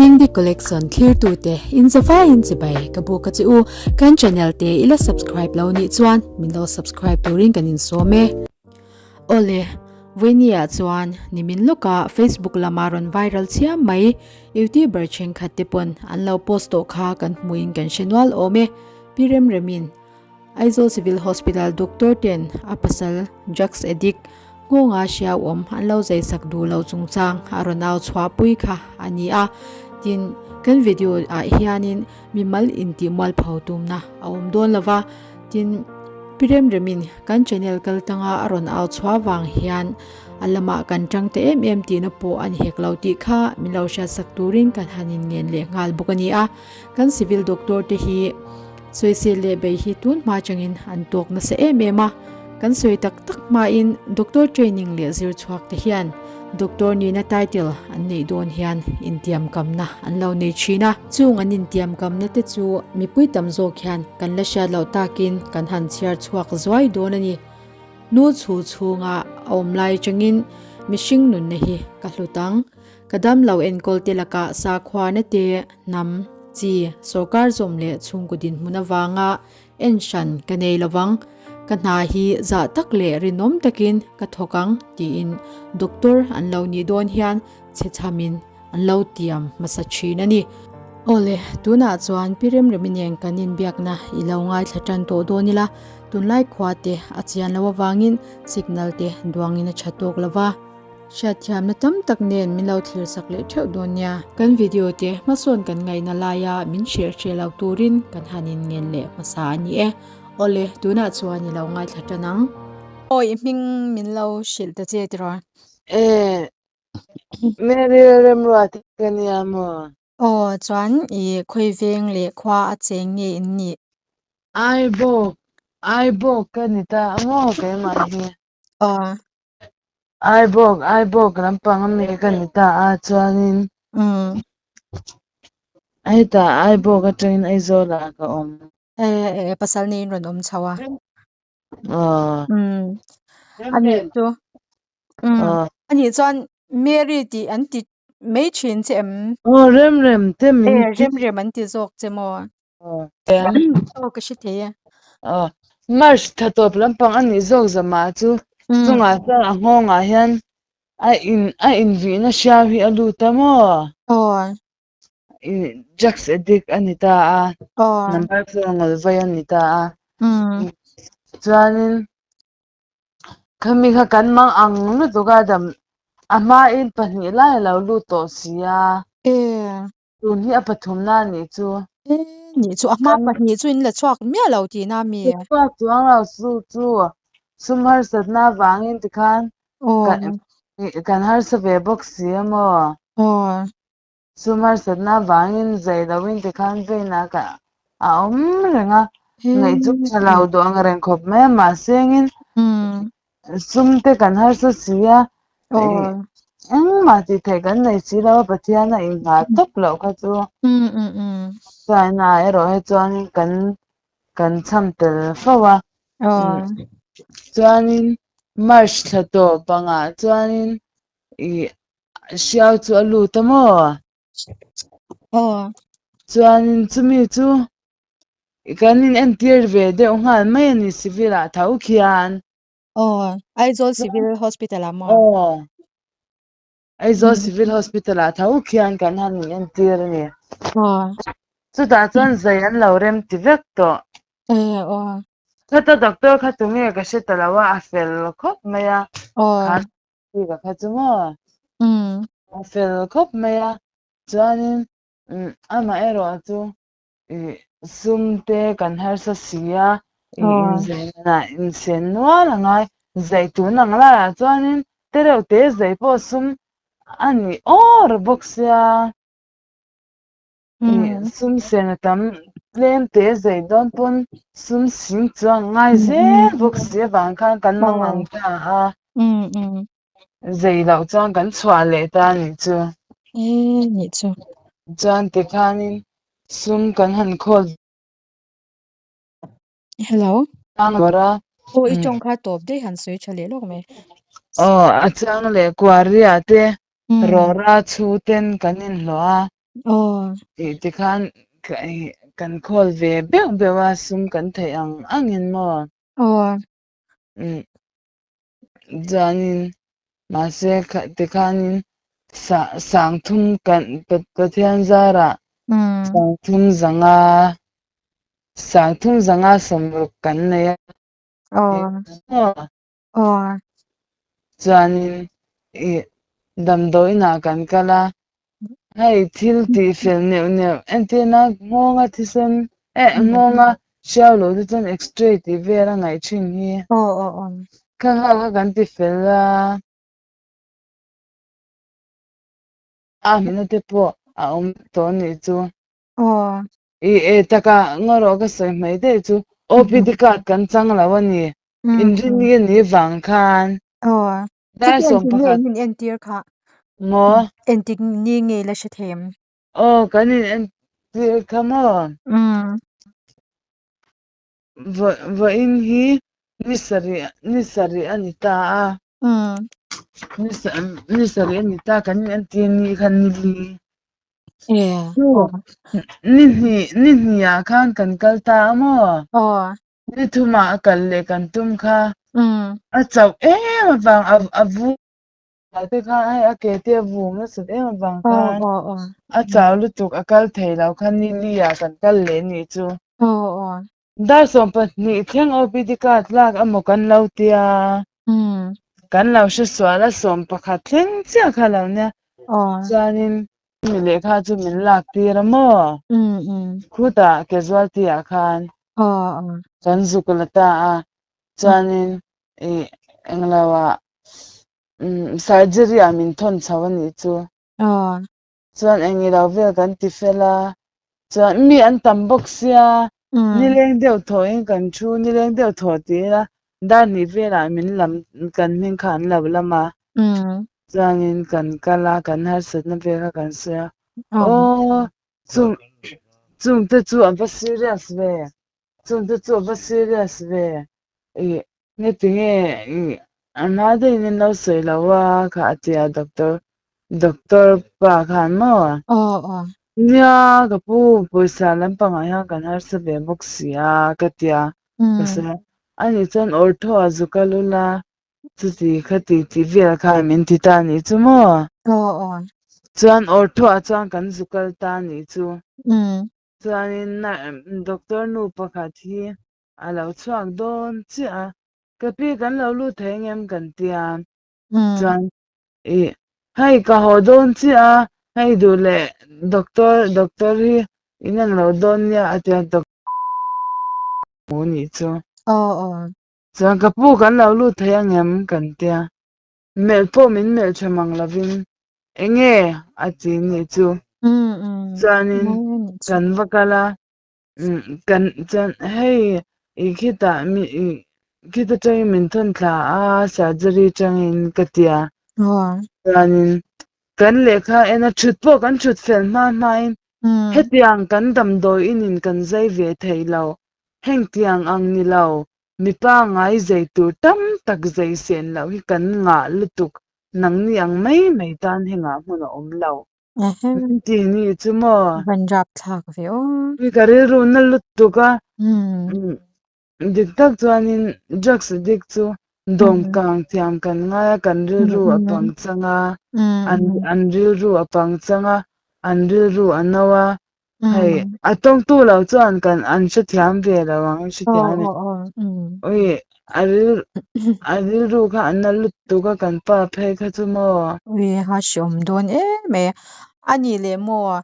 Dingdi Collection thlirtute in zavaiin chibai ka buk a che u. Kan channel te i la subscribe lo nih chuan min lo subscribe turin kan insawm e. Awle, vawinia chuan nimin lawka Facebook lama rawn viral chiam mai YouTuber thenkhat te pawn an lo post tawh kha kan hmuin kan hre nual awm e. Pi Remremin Aizawl Civil Hospital doctor ten a pasal drugs addict Nghawnga hriauawm an lo zaisak duh lo chungchang a rawn au chhuahpui kha a ni a. Tin, kan video ah hianin mimal intih mualpho tumna a awm dawn lo va. Tin, Pi Remremin kan channel kal tanga a rawn au chhuah vang hian a lamah kan tang ta em em tihna pawh a ni hek lo tih kha min lo hriatsak turin kan han inngen leh nghal bawk a ni a. Kan civil doctor te hi sawisel leh bei hi tun hma atangin an tawk nasa em em a, kan sawi tak tak hmain doctor training leh zir chhuak te hian doctor nihna title an neih dawn hian intiamkamna an lo nei thin a. Chung an intiamkamna te chu mipui tam zawk hian kan la hriat loh takin kan han chhiar chhuak zuai dawn a ni. Nu chhu chhunga a awm lai atangin mihring nunna hi ka hlut ang. Ka damlo enkawl te lakah sakhuana te, hnam, chi, sorkar zawm leh chhungkaw dinhmun avanga en hran ka nei lovang. Ka hna hi zah tak leh rinawm takin ka thawk ang tiin doctor an lo nih dawn hian chhechhamin an lo tiam hmasa thin a ni. Awle, tunah chuan Pi Remremi nen kan inbiakna i lo ngaithla tan tawh dawn ila, tunlai khua te a chian loh avangin signal te duangin a tha tawk lova. Hriatthiamna tam tak nen min lo thlir sak leh theuh dawn nia. Kan video te hmasawn kan ngaihna laia min hrilh hreh lo turin kan han inngen leh hmasa a ni e. Awle, tunah chuan i lo ngaithla tan ang. Aw i hming min lo hrilh ta che tiraw? E, Mary Remruati ka nia maw? Aw chuan i khawi veng leh khua a cheng nge in nih? Aibawk, Aibawk ka ni ta a maw keimah hi? Aw. Aibawk, Aibawk lampang ami ka ni ta a chuanin Umm. Hetah Aibawk atangin Aizawlah ka awm. E, pasal neiin rawn awm chho a. Aw. Umm. Ani chu. Umm. Aw. Ani chuan Mary tih an ti mai thin che em? Aw, rem rem te min E, ti. rem rem an ti zawk che maw? Aw. Aw, ka hre thei e. Aw. March tha tawp lampang a nih zawk zamah chu chungah chuan a nghawngah hian a in a invihna hriau hi a lut a maw? Aw. I drugs addict a ni ta a. Aw. Number four ngawlvai a ni ta a. Chuanin Khami kha kan mang ang lutuk a dam a hmain pahnih lai a lo lut tawh si a. E. Tun hi a pathumna a nih chu. E nih chu a hma pahnih chu in la chhuak miah lo tihna a mi? La chhuak chuang lo chu chu sum harsatna avangin tikhan kan harsa ve bawk si a maw? Aw. Sum harsatna avangin zai loin tikhan veina ka a awm reng a, ngaih chu tha lo duh ang reng khawp mai a, mahse engin sum te kan harsa si a, engmah tih theih kan nei si lo a, Pathian a inghah tawp loh kha chu China ah erawh hi chuanin kan kan cham tel fo a, chuanin March thla tawp angah chuanin ih Hriau chu a lut a maw? Aw. Chuanin chumi chu kan in entir ve deuh nghal mai a ni civil ah tho khian. Aw, Aizawl Civil Hospital ah maw? Aw, Aizawl Civil Hospital ah tho khian kan han in entir a ni. Aw. Chutah chuan zai an lo rem ti vek tawh. E, aw. Chutah doctor kha tunge ka hre ta lo a, a fel khawp mai a. Aw. Ka kha chu maw? Umm. A fel khawp mai a, chuanin umm amaherawh chu ih sum te kan harsa si a, ih inzeihnah insen nual a ngai, zai tun ang laiah chuanin tereuh te zai pawh sum a ni awr bawk sia. Sum sen a tam tlem te zai dawn pawn sum sing chuan ngai zel bawk si avang khan kan mang ang ta a, zai loh chuan kan chhuah leh ta a nih chu. Chuan tikhanin sum kan han khawl. Hello. Ang a. Aw i tawng kha tawp daih han sawi tha leh lawk mai. Aw a chang leh kuaria te rawra chhu ten kan inhlawh a. Aw. Tih tikhan kan khawl ve beuh beuh a, sum kan theih ang angin maw? Aw. Umm chuanin mahse tikhanin sangthum kan Pathian zarah sangthum zanga sangthum zanga sawmruk kan nei a. Aw. Aw. Chuanin i damdawiinah kan kal a, hei thil tih fel neuh neuh entirna nghawnga thisen eh nghawnga hriau lo te chuan x-ray tih vel a ngaih thin hi. Aw aw aw. Kha kha kha kan ti fel a. A hmina te pawh a awm tawh nih chu. Aw. I e taka ngaw ka sawi hmai daih chu OPD card kan chang lo a ni. Inrinni a nih vang khan. Aw. Dar Chutiang sawm chu nge pakhat. in in entir kha? Maw? Entik ni nge la hre thei em? Aw kan in entir kha maw? Vawiin hi ni sarih ni sarih a ni ta a. Ni sarih a ni ta kan in entir ni kha ni li. Chu ni hnih ni hnihah khan kan kal ta a maw? Ni thumah a kal leh kan tum kha. A chauh em avang a vu te kha hei a ke te a vum nasat em avang khan a chau lutuk a kal thei lo kha ni li ah kan kal leh nih chu. Dar 12 thleng OPD card lak emaw kan lo tia kan lo hre sual a 11 thleng chiah kha lo nia chuanin mi lehkha chu min lak tir a maw khutah casualty ah khan kan zuk la ta a chuanin ih englo ah surgery ah min thawn chho a nih chu. Chuan eng ilo vel kan ti fel a, chuan mi an tam bawk sia, nileng deuh thaw in kan thu, nileng deuh thaw ti ila dar hnih velah min lam kan hming kha an lo lam a, chuanin kan kal a, kan harsatna vel kha kan sawi a, aw chung chungte chu a va serious ve, chungte chu a va serious ve, ih Heti nge ih a hma deuhin an lo sawi lo a kha a ti a doctor doctor pa khan maw? Aw aw. Nia ka pu pawisa lampangah hian kan harsa ve bawk si a ka ti a ka sawi a ani chuan ortho a zu kal ula chuti khati tih vel khan min ti ta anih chu maw? Aw aw. Chuan ortho ah chuan kan zu kal ta anih chu. Chuanin doctor nu pakhat hi A lo chhuak dawn chiah a, ka pi kan lo lut thei ngem kan tia chuan ih hei ka haw dawn chiah a, hei duh leh doctor doctor hi in ang lo dawn nia a tia doctor hmu nih chu. Chuan ka pu kan lo lut thei angem kan tia melh pawh min melh tha mang lovin enge a ti nih chu. Chuanin kan va kal a. Kan chuan hei i khitah mi i khita tangin min thawn thla a surgery tangin ka tia chuanin kan lehkha en a thut pawh kan thut fel hma hmain hetiang kan damdawi inin kan zai ve thei lo hengtiang ang ni lo mipa ngai zai tur tam tak zai sen loh hi kan ngah lutuk nangni ang mai mai tan hengah hmun a awm lo. Min ti ni chu maw? Van rap thlak ve aw. Mi ka rilru na lutuk a. Dik tak chuanin drugs addict chu dawmkang thiam kan ngai a, kan rilru a pang chang a, an an rilru a pang chang a, an rilru a no a, hei a tawngtu lo chuan kan an hrethiam ve lo ang, an hrethiam e. Ui a ril a rilru kha a na lutuk a kan pa phei kha chu maw. Ui ha hreawm dawn em e. A nih leh maw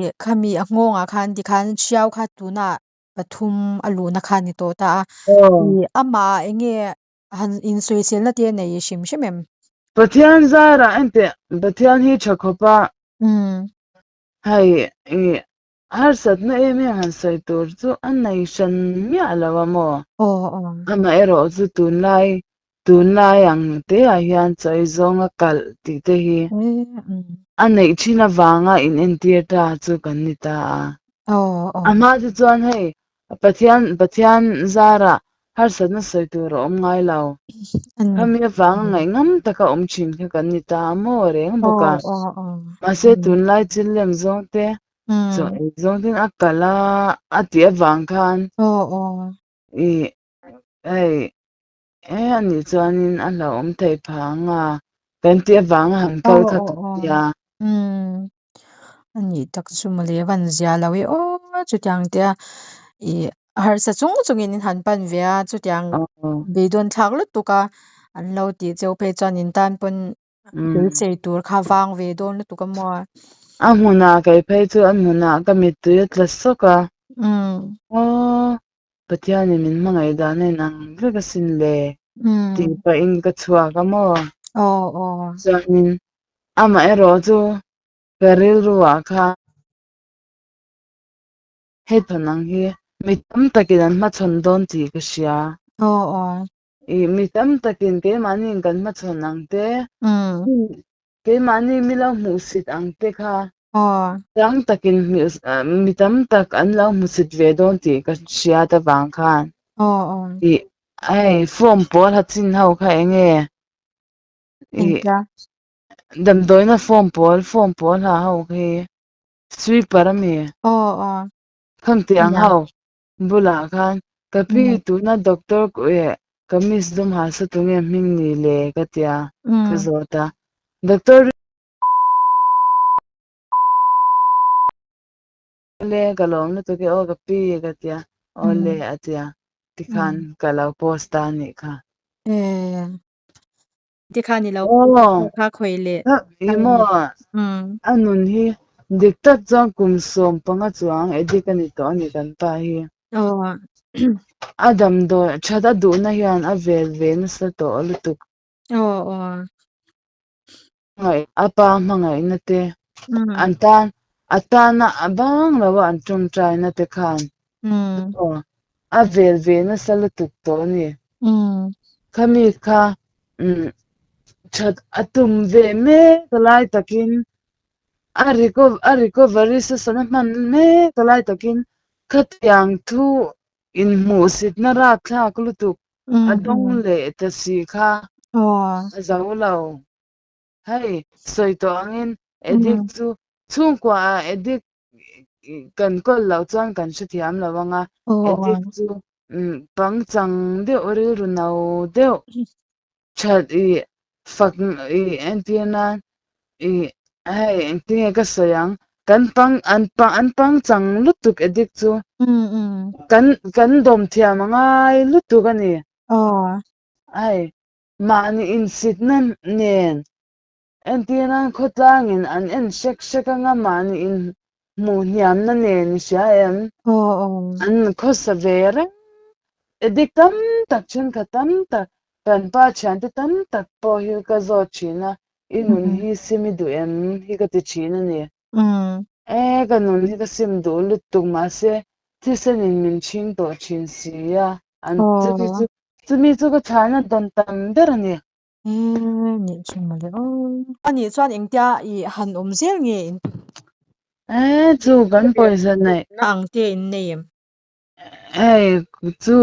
i khami a nghawngah khan tikhan hriau kha tunah pathum a luhna kha a ni tawh ta a. I amah eng nge han insawiselna te a nei hrim hrim em? Pathian zarah enteh Pathian hi tha khawp a. Hei i Harsatna em em han sawi tur chu a nei hran miah lo a maw? Amaherawh chu tunlai tunlai ang te ah hian chawi zawnga kalh tih te hi a neih thin avanga inentir ta chu kan ni ta a. A hma te chuan hei Pathian Pathian zarah. Harsatna sawi tur a awm ngai lo. Khami avanga ngaihngam taka awm thin kha kan ni ta a maw reng bawk a. Mahse tunlai thil lem zawng te chaw ei zawng ten a kal a a tih avang khan ih hei e a nih chuanin a hlauhawm thei phah ang a kan tih avanga han kal kha kan nia. A nih tak chu mawle a van zia lo e aw chutiang te a ih harsa chung chungin in han pan ve a chutiang beidawn thlak lutuk a an lo tih cheu phei chuan in tan pawn beisei tur kha vang ve dawn lutuk a maw. A hmunah kei phei chu a hmunah ka mittui a tla sawk a aw Pathianin min hmangaih dan a inang vek asin le tih pahin ka chhuak a maw. Chuanin amaherawh chu ka rilruah khan hethun ang hi mi tam takin an hmachhawn dawn tih ka hria. Ih mi tam takin keimahniin kan hmachhawn ang te, keimahni mi lo hmuhsit ang te kha tam takin mi tam tak an lo hmusit ve dawn tih ka hriat avang khan ih hei form pawl ha chin ho kha eng nge ih damdawina form pawl form pawl ha ho khi sweeper a mi khangte ang ho bulah khan ka pi tuna doctor kamis dum ha sa tunge hming ni le ka tia ka zawt a doctor Awle ka lawm lutuk e aw ka pi ka tia awle a tia tikhan ka lo post ta a nih kha. Tikhan i lo kha khawi leh I maw a nun hi dik tak chuan kum 15 chuang addict a ni tawh a ni kan pa hi. A damdawi that a duhna hian a vel ve nasa tawh lutuk. A pa hmangaihna te an tan a tana a bang lo a an tawngtaina te khan a vel ve nasa lutuk tawh a ni. Khami kha that a tum ve mek lai takin a recovery session a hman mek lai takin khatiang thu inhmuhsitna rapthlak lutuk a dawng leh ta si kha a zo lo. Hei, sawi tawh angin addict chu chhungkua ah addict kan kawl loh chuan kan hrethiam lo ang a, addict chu pangchang deuh rilru no deuh that i fak i entir nan i hei engtinge ka sawi ang kan pang an pang an pangchang lutuk addict chu kan kan dawm thiam a ngai lutuk a ni. Hei mahni insitna nen entir nan khawtlangin an en hrek hrek anga mahni in hmuh hniamna nen i hria em? An khawsa ve reng. Addict tam tak thenkhat tam tak kan pa thiante tam tak pawh hi ka zawt thin a, i nun hi sim i duh em hi ka ti thin a ni. E ka nun hi ka sim duh lutuk mahse thisenin min chhing tawh thin si a, an chuti chu chumi chu ka chhana dawn tam ber a ni. E nih chu mawle aw. A nih chuan engtia i han awm zel nge in. E chu kan pawisa neih. Na ang te in nei em? Hei chu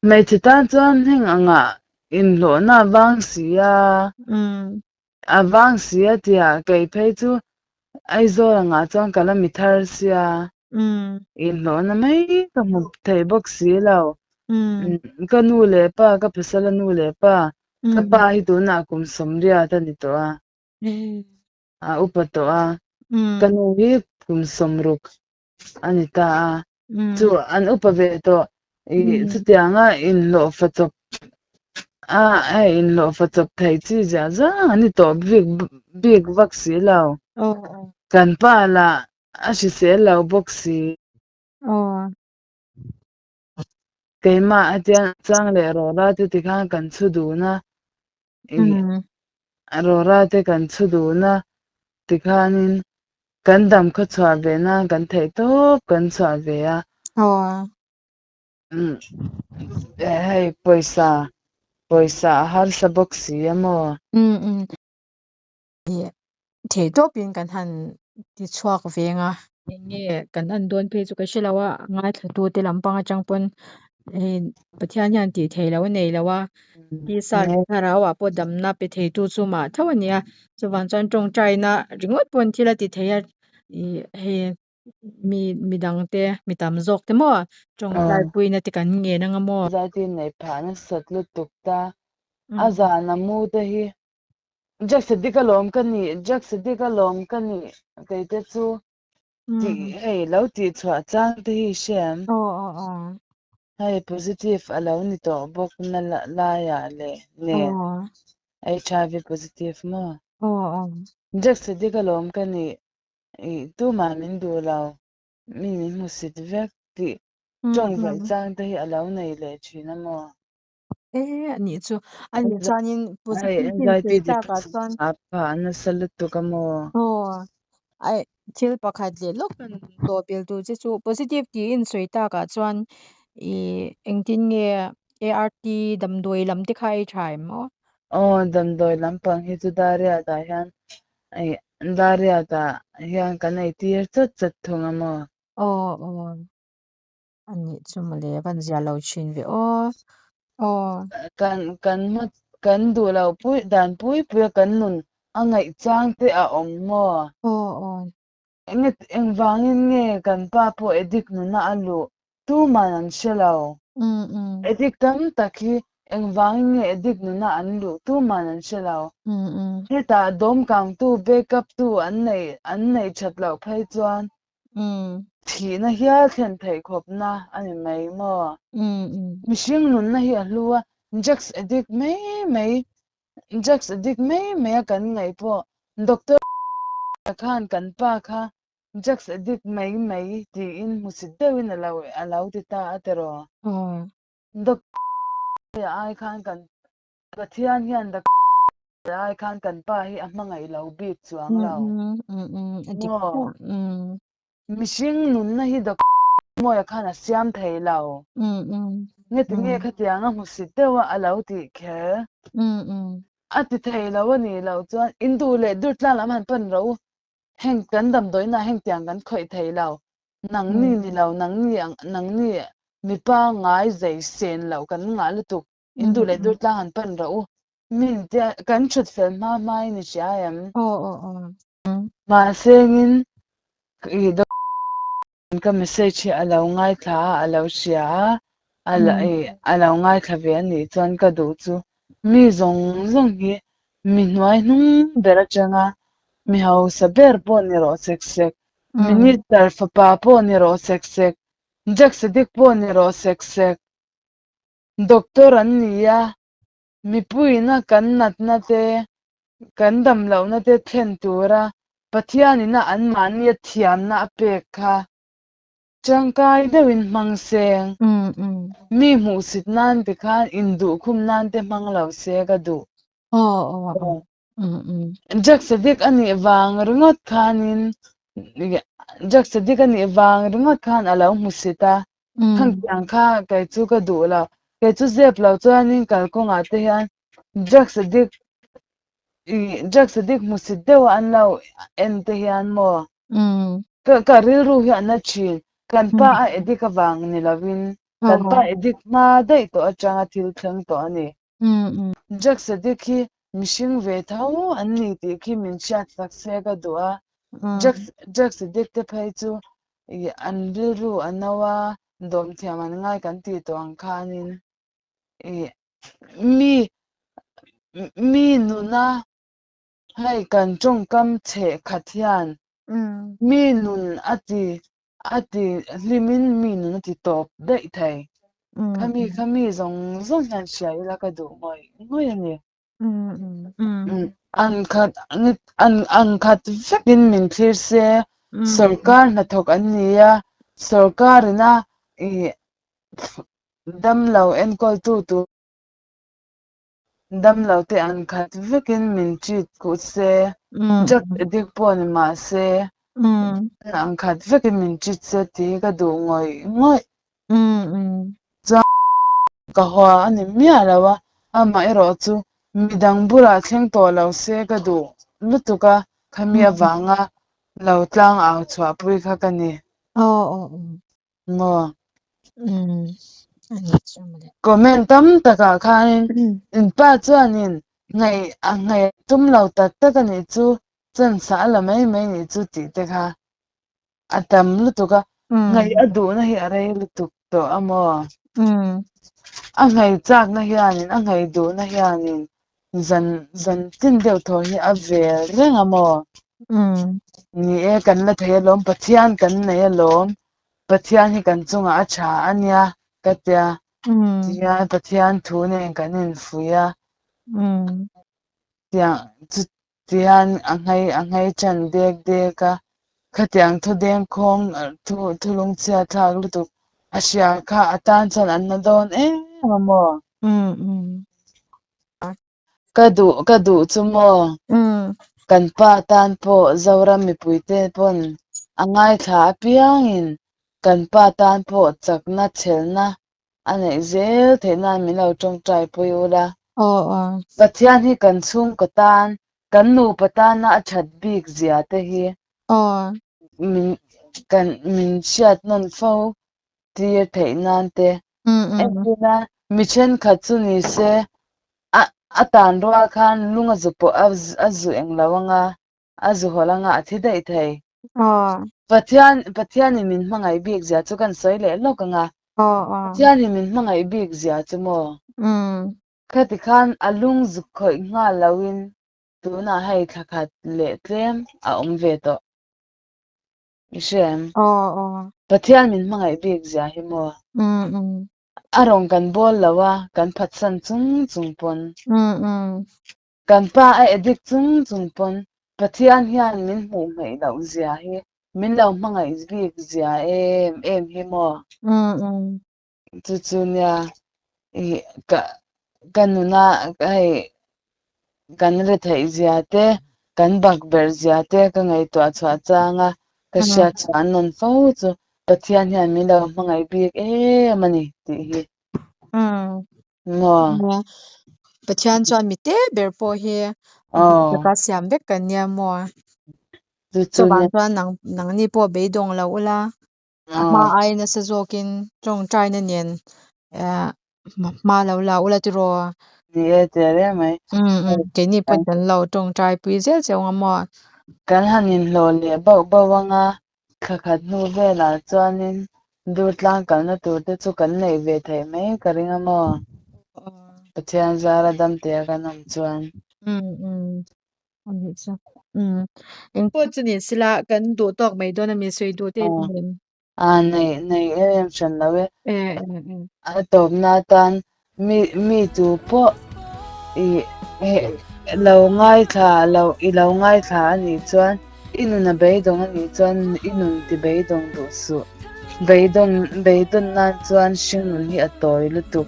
hmeichhe tan chuan heng angah inhlawhna a vang si a. A vang si a tia kei phei chu Aizawl angah chuan ka la mi thar sia. Inhlawhna mai ka hmu thei bawk si lo. Ka nu leh pa ka pasala nu leh pa ka pa hi tunah kum 80 a ni tawh a. A upa tawh a. Ka nu hi kum 60 a ni ta a. Chu an upa ve tawh i chutianga inhlawhfa chawp a hei inhlawhfa chawp thei chi ziah zang an ni tawh bik bik vak si lo. Kan pa lah a hrisel lo bawk si. Keimah hetiang chang leh rawra te tikhan kan chhu dun a i rawra te kan chhu dun a tikhanin kan dam khaw chhuah ve nan kan theih tawp kan chhuah ve a. Hei pawisa pawisa a harsa bawk si a maw? Theih tawpin kan han ti chhuak veng a. Eng nge kan an dawn phei chu ka hre lo a, ngaithlatute lampang atang pawn Hei Pathian hian tih theih loh a nei lo a, tisa leh thlarauah pawh damna pe theitu chu mah tho a ni a, chuvang chuan tawngtaina ringawt pawhin thil a ti thei a, ih hei mi midangte mi tam zawk te maw tawngtai puina te kan ngen anga maw. Zaitin neih phah nasat lutuk ta, a zan a mu te hi Jack Sadik alawm ka nih, Jack Sadik alawm ka nih kei te chu tih hei lo tih chhuah chang te hi i hre em? Hei positive a lo ni tawh bawk na laiah leh nen HIV positive maw? Jack Sadik alawm ka nih, ih tumah min duh lo, mi min hmusit vek tih tawng vaih chang te hi a lo nei leh thin a maw? E anih chu anih chuanin positive in sawi takah chuan a nasa lutuk a maw? Aw ai thil pakhat leh lawk kan tawh belh tur che chu positive tiin sawi takah chuan ih engtin nge ART damdawi lam te kha ei tha em aw? Aw damdawi lampang hi chu Dariat ah hian ih Dariat ah hian kan ei tir chat chat thung a maw? Aw aw. A nih chu mawle a van zia lo thin ve aw. Aw. Kan kan hma kan duh lo pui dan pui pui a kan nun a ngaih chang te a awm maw? Aw aw. Enge engvangin nge kan pa pawh addict nuna a luh tuman an hre lo. Um um. Addict tam tak hi engvangin nge addict nuna an luh tuman an hre lo. Um um. Hetah dawm kangtu backup tu an neih an neih that loh phei chuan Thihna hial thlen theih khawpna a ni mai maw? Mihring nunna hi a hlu a, drugs addict mai mai, drugs addict mai mai a kan ngaih pawh doctor khan kan pa kha drugs addict mai mai tiin hmusit deuhin a lo a lo ti ta a tiraw? Doctor ai khan kan Pathian hian doctor ai khan kan pa hi a hmangaih lo bik chuang lo. Maw? Mihring nunna hi doctor Mawia khan a siam thei lo. Ngeti nge khatiang a hmusit deuh a a lo tih kher? A ti thei lo a nih loh chuan in duh leh dur tlang lam han pan rawh u. Heng kan damdawiinah heng tiang kan khawih thei lo. Nangni ni lo, nangni ang, nangni mipa ngai zei sen loh kan ngah lutuk. In duh leh dur tlang han pan rawh u. Min tia kan thut fel hma hma in i hria em? Aw aw aw. Mahse engin i ka message hi a lo ngaithla a, a lo hria a, a lo i a lo ngaithla ve a nih chuan ka duh chu mi zawng zawng hi mi hnuai hnung ber atanga mi hausa ber pawh ni rawh sek sek, minister fapa pawh ni rawh sek sek, Jack Sadik pawh ni rawh sek sek, Doctor an ni a, mipuiina kan natna te, kan damlohna te thlen tura Pathianina anmahnia thiamna a pek kha tangkai deuhin hmang seng. Mi hmuhsit nan te khan induhkhum nan te hmang lo se ka duh. Jack Sadik a nih vang ringawt khanin Jack Sadik a nih vang ringawt khan a lo hmusit a, Khangtiang kha kei chu ka duh lo. Kei chu zep lo chuanin kalkawngah te hian drugs addict ih drugs addict hmusit deuh a an lo en te hian maw ka ka rilru hi a na thin. Kan pa a addict avang ni lovin kan pa addict hma daih tawh atanga thil thleng tawh a ni. Drugs addict hi mihring ve tho an ni tih khi min hriat sak se ka duh a. Drugs drugs addict te phei chu Ih an rilru a no a, dawm thiam an ngai kan tih tawh ang khanin ih mi mi nuna hei kan tawngkam chheh khat hian mi nun a ti a ti hlimin mi nun a ti tawp daih thei. Khami khami zawng zawng hian hria ila ka duh ngawih ngawih a ni. An khat an ang khat vekin min thlir se, sorkar hnathawk an ni a, sorkarina ih damlo enkawltu tur damlo te an khat vekin min treat kuh se, drug addict pawh ni mah se, ang khat vekin min treat se tih hi ka duh ngawih ngawih. Chuan ka hua a ni miah lo a, amah erawh chu midang bulah thleng tawh lo se ka duh lutuk a, khami avanga lo tlang au chhuahpui kha ka ni. Maw? Anih chu mawle. Comment tam takah khanin in pa chuanin ngaih a ngaih tum lo tak tak a nih chu, chance a la mai mai nih chu tih te kha a tam lutuk a, ngaih a duhna hi a rei lutuk tawh a maw? A ngaih chakna hianin, a ngaih duhna hianin zan zan tin deuh thaw hi a vel reng a maw? Ni e, kan la thei alawm, Pathian kan nei alawm, Pathian hi kan chungah a tha a nia ka tia, tihian Pathian thu nen kan infuih a, tiang chu tihian a nghei a nghei tan dek dek a, khatiang thu dengkhawng thu thu lungchhia thlak lutuk a hria kha a tan chuan an na dawn em a maw? Ka duh ka duh chu maw? Kan pa tan pawh Zoram mipuite pawn a ngaithla apiangin kan pa tan pawh chakna chhelna a neih zel theih nan min lo tawngtai pui ula. Pathian hi kan chhungkaw tan, kan nupa tana a that bik zia te hi min kan min hriat nawn fo tir theih nan te. Entirna, mi thenkhat chu ni se a a tan rual khan lung a zu pawh a zu eng lo anga, a zu hawlh anga a thi daih thei. Pathian Pathianin min hmangaih bik zia chu kan sawi leh lawk anga. Pathianin min hmangaih bik zia chu maw? Khati khan a lung zu khawih nghal loin tunah hei thla khat leh tlem a awm ve tawh. I hria em? Pathian min hmangaih bik zia hi maw? A rawn kan bawl lo a, kan phatsan chung chung pawn. Kan pa a addict chung chung pawn Pathian hian min hmuh hmeih loh zia hi, min lo hmangaih bik zia em em hi maw? Chu chu nia i ka ka nuna hei kan retheih zia te, kan bak berh zia te ka ngaihtuah chhuah chang a, ka hriat chhuah an nawn fo chu Pathian hian min lo hmangaih bik em a ni tih hi. Maw? Pathian chuan mi te ber pawh hi taka siam vek kan nia maw? Chu chu nia. Chuvang chuan nang nangni pawh beidawng lo ula, a hma ai nasa zawkin tawngtaina nen hma lo la ula tiraw? Ni e teh reng mai. Keini pawhin kan lo tawngtai pui zel che anga maw? Kan han inhlawh leh bauh bauh anga thla khat hnu velah chuanin Durtlang kalna tur te chu kan neih ve theih mai ka ring a maw? Pathian zara damtea kan awm chuan. Anih chu. Umm. Engpawh chu ni sila kan duh tawk mai dawn a mi sawi duh te Aw. em. A nei nei em em hran lo e. E e e. A tawpna atan mi mi tu pawh i he lo ngaithla lo i lo ngaithla a nih chuan i nun a beidawng a nih chuan i nun ti beidawng duh suh. Beidawng beidawn nan chuan hringnun hi a tawi lutuk.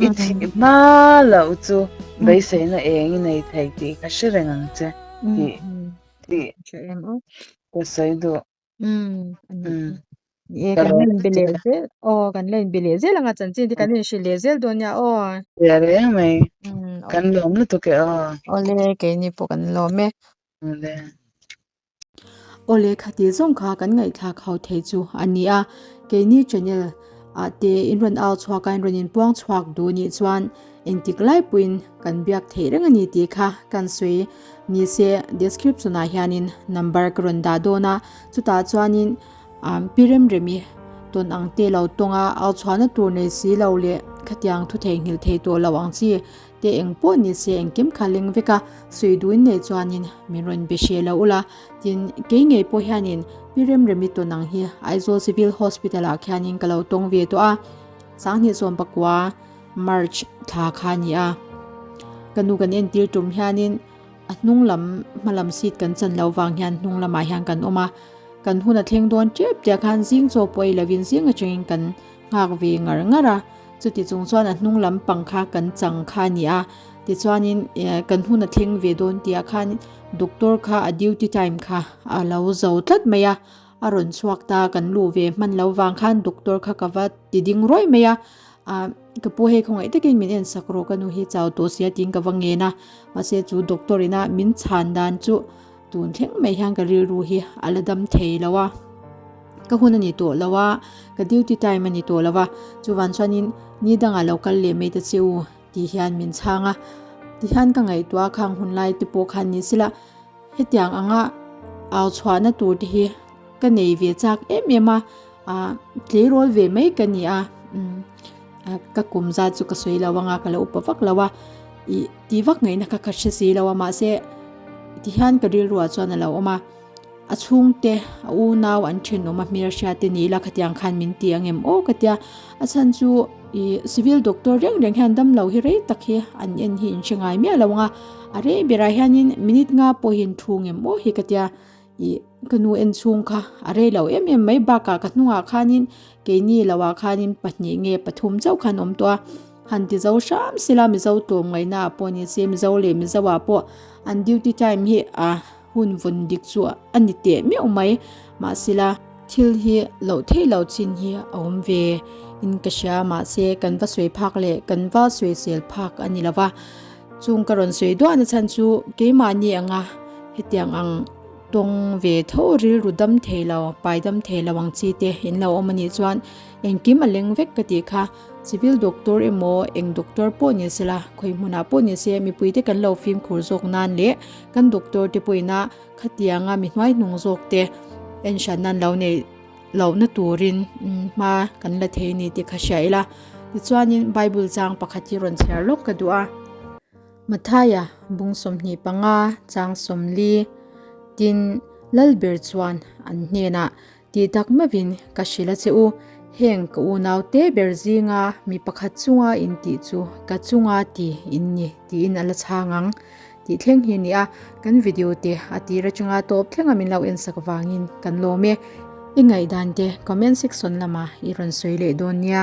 I thih hma loh chu beiseina eng i nei thei tih ka hre reng ang che tih tih ka sawi duh. Ni e, kan la inbe leh zel aw kan la inbe leh zel anga chanchin te kan inhrilh leh zel dawn nia aw. Ria reng mai kan lawm lutuk e aw. Awle keini pawh kan lawm e. Awle. Awle khati zawng kha kan ngaihthlak ho thei chu a ni a, keini channel ah te in rawn au chhuak a in rawn inpuang chhuak duh nih chuan engtik lai pawhin kan biak theih reng a ni tih kha kan sawi ni se description ah hianin number ka rawn dah dawn a chutah chuanin Pi Remremi tawn ang te lo tawng a au chhuahna tur nei si lo leh khatiang thu theihnghilh thei tawh lo ang chi te eng pawh ni se engkim kha leng vek a, sawi duhin nei chuanin min rawn be hreh lo ula, tin kei ngei pawh hianin Pi Remremi tawn ang hi Aizawl Civil Hospital ah khianin ka lo tawng ve tawh a, Sanghnih Sawmpakua March thla kha a ni a, ka nu kan entir tum hianin a hnung lam hma lam seat kan chan loh vang hian hnung lamah hian kan awm a, kan hun a thleng dawn tep tih ah khan zing chaw pawh ei lovin zing atangin kan nghak ve ngar ngar a. Chuti chung chuan a hnung lam pang kha kan chang kha a ni a, tichuanin eh kan hun a thleng ve dawn tih ah khan doctor kha a duty time kha a lo zo tlat mai a, a rawn chhuak ta kan luh ve hman lo vang khan doctor kha ka va ti ding rawih mai a, ah ka pu hei khawngaih takin min en sak rawh ka nu hi chau tawh sia tiin ka va ngen a, mahse chu doctor ina min chhan dan chu tun thleng mai hian ka rilru hi a la dam thei lo a. Ka hun a ni tawh lo a, ka duty time a ni tawh lo a, chuvan chuanin ni dangah lo kal leh mai ta che u tih hian min chhang a. Tihian ka ngaihtuah a, khang hun lai te pawh khan ni sela hetiang anga au chhuahna tur te hi ka nei ve chak em em a, ah tleirawl ve mai ka ni a, umm ka kum zat chu ka sawi lo anga ka lo upa vak lo a, ih tih vak ngaihna kha ka hre si lo a mahse tihian ka rilruah chuan a lo awm a. A chhungte, a unau an thenawm a hmelhriat te ni ila khatiang khan min ti ang em aw ka tia. A chhan chu ih civil doctor reng reng hian damlo hi rei tak hi an en hi in hre ngai miah lo ang a, a rei berah hianin minute nga pawh hi an thu ngem aw hi ka tia. Ih ka nu en chhung kha a rei lo em em mai bakah ka hnungah khanin keini lohah khanin pahnih nge pathum chauh khan awm tawh a. Han ti zo hram sela Mizo tlawm ngaihna ah pawh ni se Mizo leh Mizo ah pawh an duty time hi a. Hun vawn dik chu a ni teh meuh mai. Mahsela thil hi loh theih loh chin hi a awm ve in ka hria. Mahse kan va sawi phak leh kan va sawisel phak a ni lo va. Chung ka rawn sawi duah na chhan chu keimahni anga hetiang ang tawng ve tho rilru dam thei lo, pai dam thei lo ang chi te in lo awm a nih chuan engkim a leng vek ka tih kha. Civil doctor emaw eng doctor pawh ni sela khawi hmunah pawh ni se mipuite kan lo fimkhur zawk nan leh kan doctor te pawhin a khatianga mi hnuaihnung zawk te en hran nan lo neih lohna turin hma kan la thei a ni tih kha hria ila. Tichuanin Bible chang pakhat hi rawn chhiar lawk ka duh a. Mathaia bung 25 chang 40 tin Lalber chuan an hnenah Tih tak meuhin ka hrilh a che u, heng ka unau te ber zinga mi pakhat chunga in tih chu ka chunga ti in ni tiin a la chhang ang tih thleng hi a ni a, kan video te a tir atanga tawp thlenga min lo ensak vangin kan lawm e. I ngaihdan te comment section lamah i rawn sawi leh dawn nia.